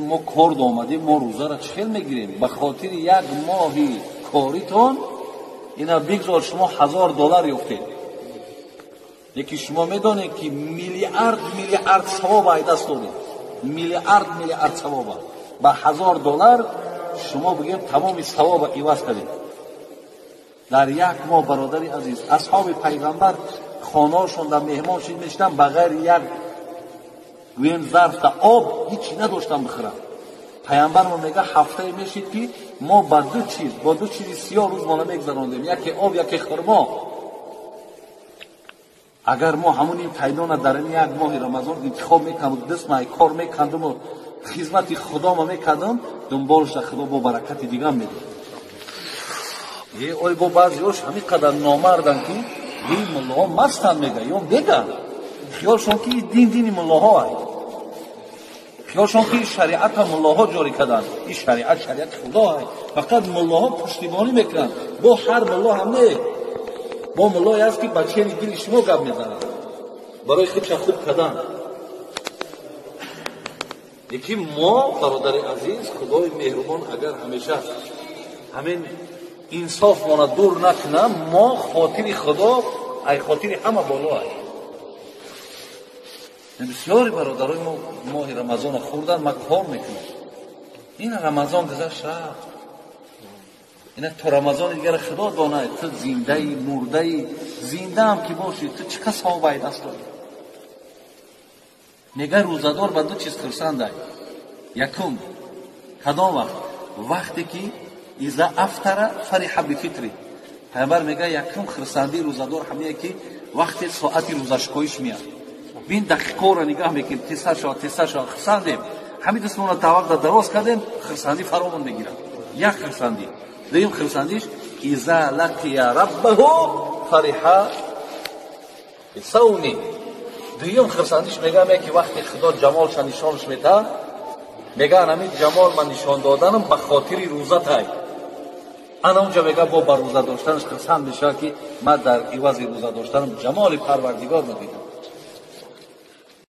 Мо кор омадем, мо рӯзаро чӣ хел мегирем? Ба хотири як моҳи коритон ина бигзор шумо $1000 ёфтед. Лекин шумо медонед ки миллиард миллиард савоб ай даст додед. Миллиард миллиард савоб. Ба $1000 шумо бигем тамоми савоба иваз кардед. Дар як моҳ бародари азиз, асҳоби пайғамбар хонаҳошон дар меҳмон шид мешиданд, ба ғайри як гӯем зарфта об ҳеҷ надоштан бихӯранд. Пайғамбар мо мега ҳафтае мешид ки мо ба ду чиз, бо ду чизи сиёҳ рӯзмона мегузарондем, яке об, яке хурмо. Агар мо ҳамун ин тайдона дар ин як моҳи Рамазон интихоб мекардем, даст май кор мекардем, хизмати худомо мекардем, дунболша Худо бо баракати дигар медод. Ой бо баъзеҳош ҳамин қадар номардан ки ин муллоҳо мастанд мега, ё меган. Хиёлшон ки дин дини муллоҳо ай. Хиёлшон ки шариата муллоҳо ҷорӣ карданд. Ин шариат шариати Худо ай. Фақат муллоҳо пуштибонӣ мекунанд. Бо ҳар мулло ҳам не. Бо муллое аст ки ба чени дили шумо гап мезанад. Барои худша хуб кардан. Лекин мо бародари азиз, Худои меҳрубон агар ҳамеша ҳамин инсоф мона дур накунам, мо хотири Худо ай хотири ҳама боло ай. Бисёри бародарои мо моҳи Рамазонро хӯрдан, ман кор мекунам. Ин Рамазон гузашт рафт. Ина то Рамазони дигар Худо донад, ту зиндаи, мурдаи, зиндаам ки бошӣ, ту чӣ қадр савоб ай даст дорӣ. Мега рӯзадор ба ду чиз хурсанд ай. Якум, кадом вақт? Вақте ки иза афтара фариҳа бифитри. Пайғамбар мега якум хурсандии рӯзадор ҳамие ки вақте соати рӯзашкоиш меяд. Бин дақиқаро нигаҳ мекунем, тезтар шавад, тезтар шавад, хурсандем. Ҳамин дастмонро та вақта дароз кардем, хурсандӣ фаромон мегирад. Як хурсандӣ. Дуюм хурсандиш иза лақия раббаҳу фариҳа бисавми. Дуюм хурсандиш мегӯям ки вақте Худо ҷамолша нишонаш медиҳад, мегӯянд ҳамин ҷамол ман нишон доданам ба хотири рӯзатай. Ана унҷа мега бо ба рӯза доштанаш хурсанд мешавад ки ман дар ивази рӯза доштанам ҷамоли Парвардигор медидам.